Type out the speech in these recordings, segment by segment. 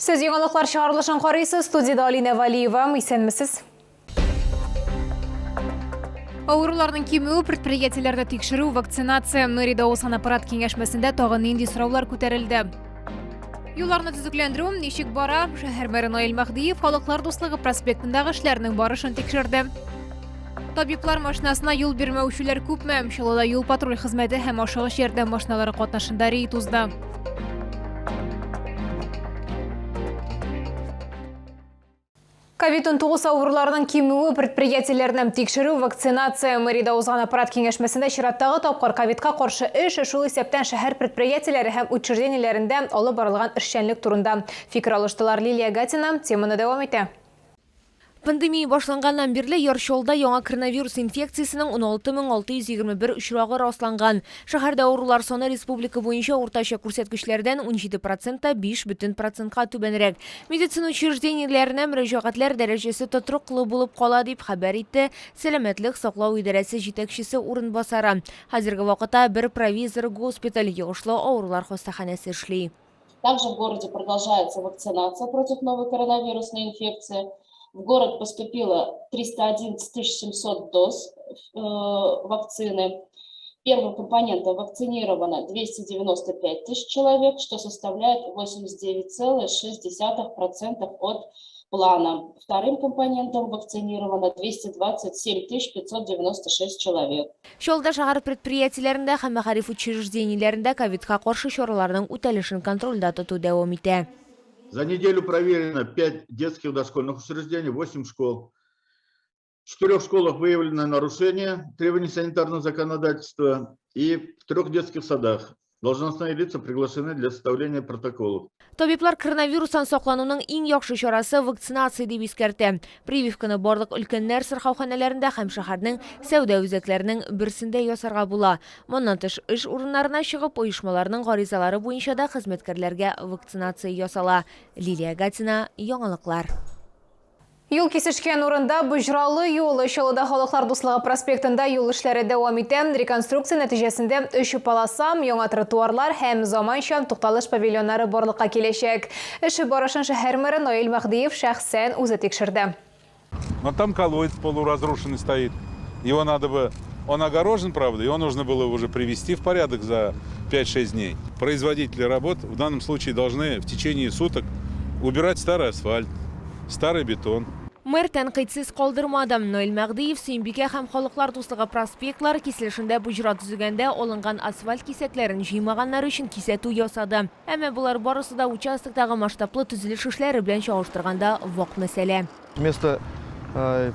Сез яңалыклар чыгарылышын карыйсыз. Студиядә Алинә Валиева. Исәнмесез. Авыруларның кимүе, предприятиеләрдә тикшерү, вакцинация, мэриядә узган аппарат киңәшмәсендә тагын нинди сораулар күтәрелде? Юлларны төзекләндерү ничек бара? Шәһәр мэры Наил Мәһдиев Халыклар дуслыгы проспектындагы эшләрнең барышын тикшерде. Табиблар машинасына юл бирмәүчеләр күпме? Чаллыда юл-патруль хезмәте һәм ашыгыч ярдәм машиналары катнашында рейд узды. Ковид-19 авыруларының кимүе, предприятиеләрне тикшерү, вакцинация. Мэриядә узган аппарат киңәшмәсендә чираттагы тапкыр ковидка каршы эш, шул исәптән шәһәр предприятиеләре һәм учреждениеләрендә алып барылган эшчәнлек турында фикер алыштылар. Лилия Гатина теманы дәвам итә. Пандемия башланганнан бирле Яр Чаллыда яңа коронавирус инфекциясенең 16621 очрагы расланган. Шәһәрдә авырулар саны республика буенча уртача күрсәткечләрдән 17 процентта 5 бөтен процентка түбәнрәк. Медицина учреждениеләренә мөрәҗәгатьләр дәрәҗәсе тотрыклы булып кала, дип хәбәр итте Сәламәтлек саклау идарәсе җитәкчесе урынбасары. Хәзерге вакытта бер провизор госпиталь, йогышлы авырулар хастаханәсе эшли. Также в городе продолжается вакцинация против новой коронавирусной инфекции. В город поступило 311 700 доз вакцины. Первым компонентом вакцинировано 295 тысяч человек, что составляет 89,6% от плана. Вторым компонентом вакцинировано 227 596 человек. Чаллыда шәһәр предприятиеләрендә һәм мәгариф учреждениеләрендә ковидка каршы чараларның үтәлешен контрольдә тоту дәвам итә. За неделю проверено 5 детских дошкольных учреждений, 8 школ. В 4 школах выявлено нарушение требований санитарного законодательства и в 3 детских садах. Должностные лица приглашены для составления протоколов. Табиблар коронавирустан саклануның иң яхшы чарасы вакцинация дип искәртә. Прививканы барлык өлкәннәр сырхауханәләрендә һәм шәһәрнең сәүдә үзәкләренең берсендә ясарга була. Моннан тыш, эш урыннарына чыгып, оешмаларның гаризалары буенча да хезмәткәрләргә вакцинация ясала. Лилия Гатина, Яңалыклар. Юл кисешкән урында боҗралы юл. Чаллыда Халыклар дуслыгы проспектында юл эшләре дәвам итә. Реконструкция нәтиҗәсендә өч полоса, яңа тротуарлар һәм заманча тукталыш павильоннары барлыкка киләчәк. Эш барышын шәһәр мэры Наил Мәһдиев шәхсән үзе тикшерде. Но там колодец полуразрушенный стоит. Его надо бы... Он огорожен, правда, его нужно было уже привести в порядок за 5-6 дней. Производители работ в данном случае должны в течение суток убирать старый асфальт, старый бетон. Мэр тәнкыйтьсез калдырмады. Наил Мәһдиев Сөембикә һәм Халыклар дуслыгы проспектлары киселешендә боҗра төзегәндә алынган асфальт кисәкләрен җыймаганнар өчен кисәтү ясады. Әмма болар барысы да участоктагы масштаблы төзелеш эшләре белән чагыштырганда вак мәсьәлә. Вместо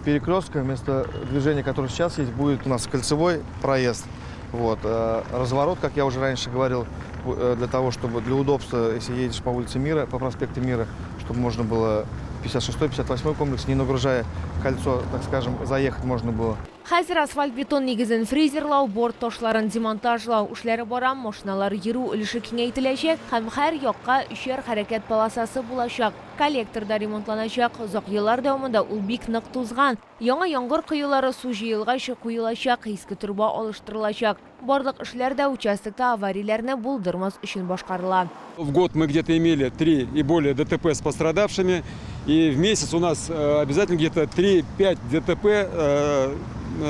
перекрестка, вместо движения, которое сейчас есть, будет у нас кольцевой проезд. Вот. Разворот, как я уже раньше говорил, для того, чтобы для удобства, если едешь по улице Мира, по проспекту Мира, чтобы можно было 56-58 комплекс, не нагружая кольцо, так скажем, заехать можно было. Хәзер асфальт-бетон нигезен фрезерлау, борт ташларын демонтажлау эшләре бара, машиналар йөрү өлеше киңәйтеләчәк һәм һәр якка өчәр хәрәкәт полосасы булачак. Коллектор да ремонтланачак. Озак еллар дәвамында ул бик нык тузган. Яңа яңгыр коелары су җыелгач куелачак, иске торба алыштырылачак. Барлык эшләр дә участокта аварияләрне булдырмас өчен башкарыла. В год мы где-то имели 3 и более ДТП с пострадавшими. И в месяц у нас обязательно где-то 3-5 ДТП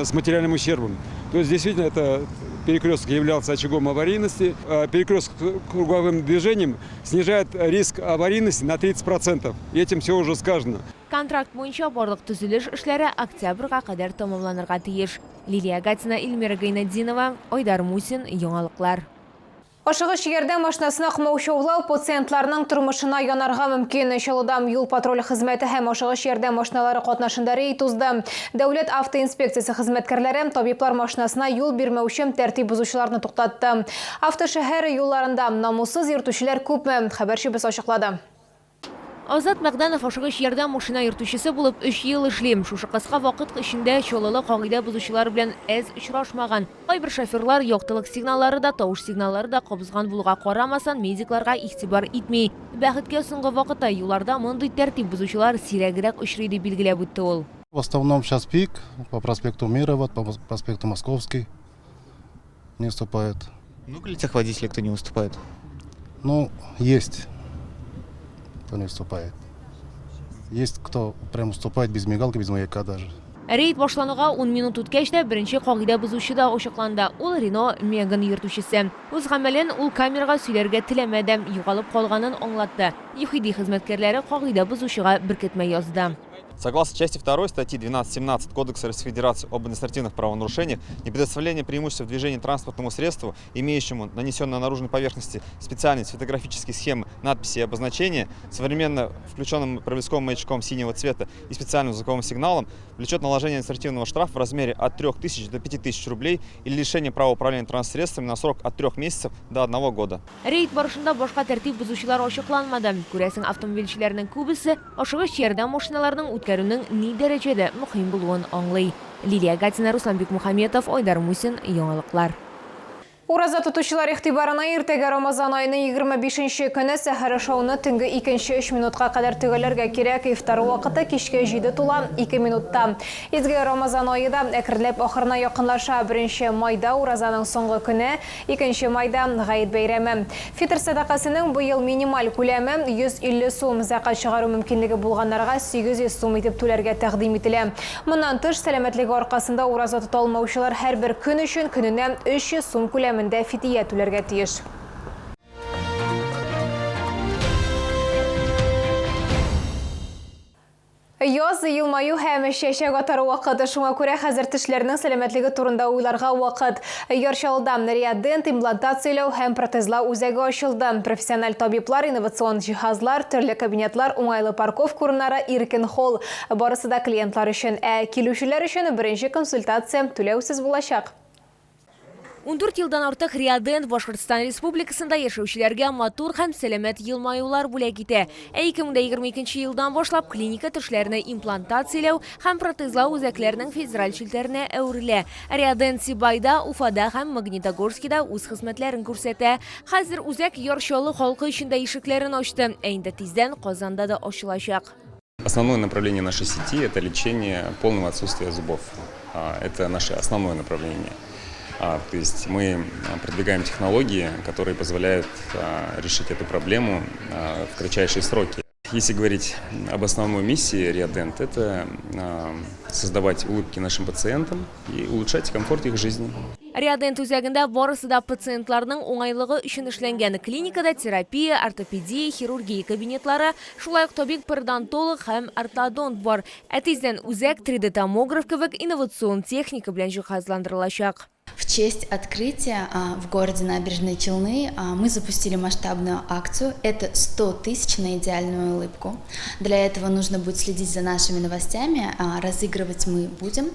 с материальным ущербом. То есть действительно это перекресток являлся очагом аварийности. Перекресток с круговым движением снижает риск аварийности на 30%. И этим все уже сказано. Контракт буенча барлык төзелеш эшләре октябрьгә кадәр тәмамланырга тиеш. Лилия Гатина, Эльмира Гайнетдинова, Айдар Мусин, Яңалыклар. Ашыгыч ярдәм машинасына комаучаулау пациентларның тормышына янарга мөмкин. Чаллыда юл-патруль хезмәте һәм ашыгыч ярдәм машиналары катнашында рейд узды. Дәүләт автоинспекциясе хезмәткәрләре табиблар машинасына юл бирмәүче тәртип бозучыларны туктатты. Автошәһәр юлларында намуссыз йөртүчеләр күпме? Хәбәрчебез ачыклады. Азат Мәгъдәнов ашыгыч ярдәм машина йөртүчесе булып өч ел эшли. Шушы кыска вакыт эчендә чаллылы кагыйдә бозучылар белән әз очрашмаган. Кайбер шоферлар яктылык сигналлары да, тавыш сигналлары да кабызган булуга карамасан, медикларга игътибар итми. Бәхеткә, соңгы вакытта юлларда мондый тәртип бозучылар сирәгрәк очрый, дип билгеләп үтте ул. В основном сейчас пик по проспекту Мира, вот, по проспекту Московский не уступают. Много ли тех водителей, кто не уступает? Ну, есть. Кто не уступает. Есть кто прям уступает без мигалки, без маяка даже. Рейд башлануга 10 минут үткәч тә беренче кагыйдә бозучы да ачыкланды. Ул Рено Меган йөртүчесе. Үз гамәлен ул камерага сөйләргә теләмәде, югалып калганын аңлатты. ЮХИДИ хезмәткәрләре кагыйдә бозучыга беркетмә язды. Согласно части 2 статьи 12.17 Кодекса Российской Федерации об административных правонарушениях, непредоставление преимущества в движении транспортному средству, имеющему нанесенные на наружной поверхности специальные светографические схемы, надписи и обозначения, современно включенным проблесковым маячком синего цвета и специальным звуковым сигналом, влечет наложение административного штрафа в размере от 3000 до 5000 рублей или лишение права управления транссредствами на срок от 3 месяцев до 1 года. Рейд барышында башка тәртип бозучылар ачыкланмады. Күрәсең, автомобильчеләрнең күбесе ашыгыч ярдәм машиналарының үткәрүнең ни дәрәҗәдә мөһим булуын аңлый. Лилия Гатина, Руслан Бикмухаметов, Айдар Мусин, Яңалыклар. Ураза тотучылар игътибарына иртәгә Рамазан аеның 25 көне сәхәр ашауны төнге 2-3 минутка кадәр төгәлләргә кирәк. Ифтар вакыты кичке 7:02 минутта. Изге Рамазан ае да әкренләп ахырына якынлаша. 1 майда уразаның соңгы көне, 2 майда Гает бәйрәме. Фитр сәдакасының быел минималь күләме 150 сум. Закат чыгару мөмкинлеге булганнарга 800 сум итеп түләргә тәкъдим ителә. Моннан тыш, сәламәтлеге аркасында ураза тота алмаучылар һәрбер көн өчен көненә 300 сум күләмендә фидия түләргә тиеш. Яз, елмаю һәм чәчәк атар вакыт. Шуңа күрә хәзер тешләрнең сәламәтлеге турында уйларга вакыт. Яр Чаллыда Риадент имплантацияләү һәм протезлау үзәге ачылды. Профессиональ табиблар, инновацион җиһазлар, төрле кабинетлар, уңайлы парковка урыннары, иркен холл. Барысы да клиентлар өчен, ә килүчеләр өчен беренче консультация түләүсез булачак. 14 елдан артык Риадент Башкортстан Республикасында яшәүчеләргә матур һәм сәламәт елмаюлар бүләк итә. Ә 2022 елдан башлап клиника тешләрне имплантацияләү һәм протезлау үзәкләренең федераль челтәренә әверелә. Риадент Сибайда, Уфада һәм Магнитогорскида үз хезмәтләрен күрсәтә. Хәзер үзәк Яр Чаллы халкы өчен дә ишекләрен ачты. Ә инде тиздән Казанда да ачылачак. Основное направление нашей сети – это лечение полного отсутствия зубов. Это наше основное направление. То есть мы продвигаем технологии, которые позволяют решить эту проблему в кратчайшие сроки. Если говорить об основной миссии Риадент, это создавать улыбки нашим пациентам и улучшать комфорт их жизни. Риадент үзәгендә барысы да пациентларның уңайлыгы өчен эшләнгән. Клиникада терапия, ортопедия, хирургия кабинетлары, шулай ук табиб-пародонтолог һәм ортодонт бар. Ә тиздән үзәк 3D-томограф кебек инновацион техника белән җиһазландырылачак. В честь открытия в городе Набережные Челны мы запустили масштабную акцию. Это 100 тысяч на идеальную улыбку. Для этого нужно будет следить за нашими новостями. Разыгрывать мы будем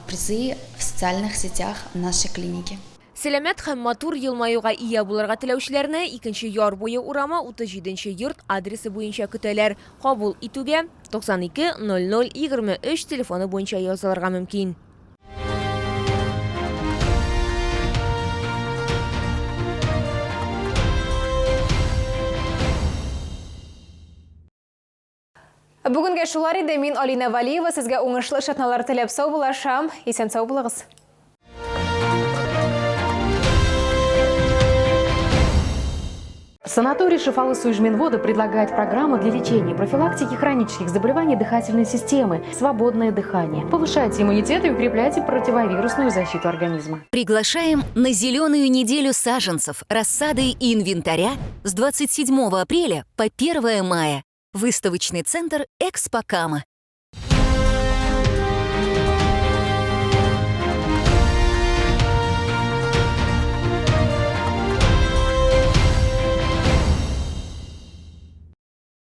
призы в социальных сетях нашей клиники. Сәламәт һәм матур елмаюга ия булырга теләүчеләрне 2 яр буе урамы 37 йорт адресы буенча көтәләр. Кабул итүгә 92 00 23 телефоны буенча язылырга мөмкин. Бүгенгә шулар иде. Мин Алина Валиева сезгә уңышлы эш атналары теләп сау булашам. Исән сау булыгыз. Санаторий Шифалы Суижминвода предлагает программу для лечения и профилактики хронических заболеваний дыхательной системы «Свободное дыхание». Повышайте иммунитет и укрепляйте противовирусную защиту организма. Приглашаем на зеленую неделю саженцев, рассады и инвентаря с 27 апреля по 1 мая. Выставочный центр «Экспокама».